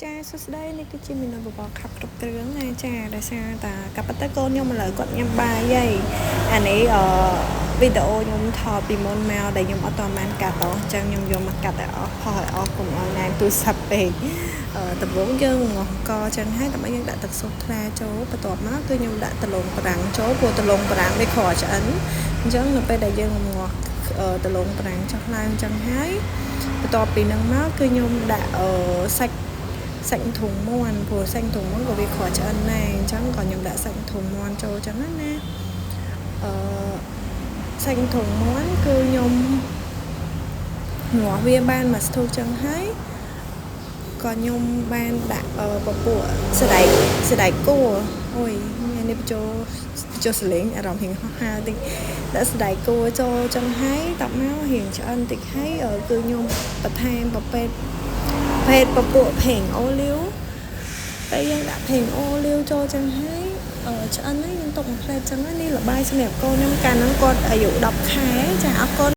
ចាសួស្តីនេះគឺជាមេនូបបរខាប់គ្រប់គ្រឿងណាចាដោយសារតាកាប់ទៅកូនខ្ញុំឥឡូវគាត់ញ៉ាំបាយហើយអានេះអឺវីដេអូខ្ញុំថតពីមុនមកដែលខ្ញុំអត់តបានកាត់អស់អញ្ចឹងខ្ញុំយកមកកាត់ឲ្យអស់ផុសឲ្យអស់កុំឲ្យណែនទូរស័ព្ទពេកអឺដំបូងយើងងាស់កអញ្ចឹងហើយដើម្បីយើងដាក់ទឹកស៊ុបថ្លាចូលបន្ទាប់មកគឺខ្ញុំដាក់ដំឡូងបារាំងចូលព្រោះដំឡូងបារាំងវាក្រឆ្អិនអញ្ចឹងនៅពេលដែលយើងងាស់ដំឡូងបារាំងចុះឡើងអញ្ចឹងហើយបន្ទាប់ពីហ្នឹងមកគឺខ្ញុំដាក់អឺសាច់សាច់ធុងមាន់ព្រោះសាច់ធុងមាន់ក៏វាគ្រាន់ឆ្អិនដែរអញ្ចឹងក៏ខ្ញុំដាក់សាច់ធុងមាន់ចូលអញ្ចឹងណាអឺសាច់ធុងមាន់គឺខ្ញុំងាស់វាបានមួយស្ទូចឹងហើយក៏ខ្ញុំបានដាក់ពពួកសណ្ដែកសណ្ដែកគួរអូយថ្ងៃនេះបញ្ចូលបញ្ចូលសលេងអារម្មណ៍រៀងហោះហើរតិចដាក់សណ្ដែកគួរចូលចឹងហើយតមករៀងឆ្អិនតិចហើយគឺខ្ញុំបន្ថែមប្រភេទភេទពពួកប្រេងអូលីវពេលយើងដាក់ប្រេងអូលីវចូលចឹងហើយឆ្អិនហើយយើងទុកមួយផ្លែតចឹងនេះលបាយសម្រាប់កូនខ្ញុំកាលហ្នឹងគាត់អាយុ10ខែចាអរគុណ។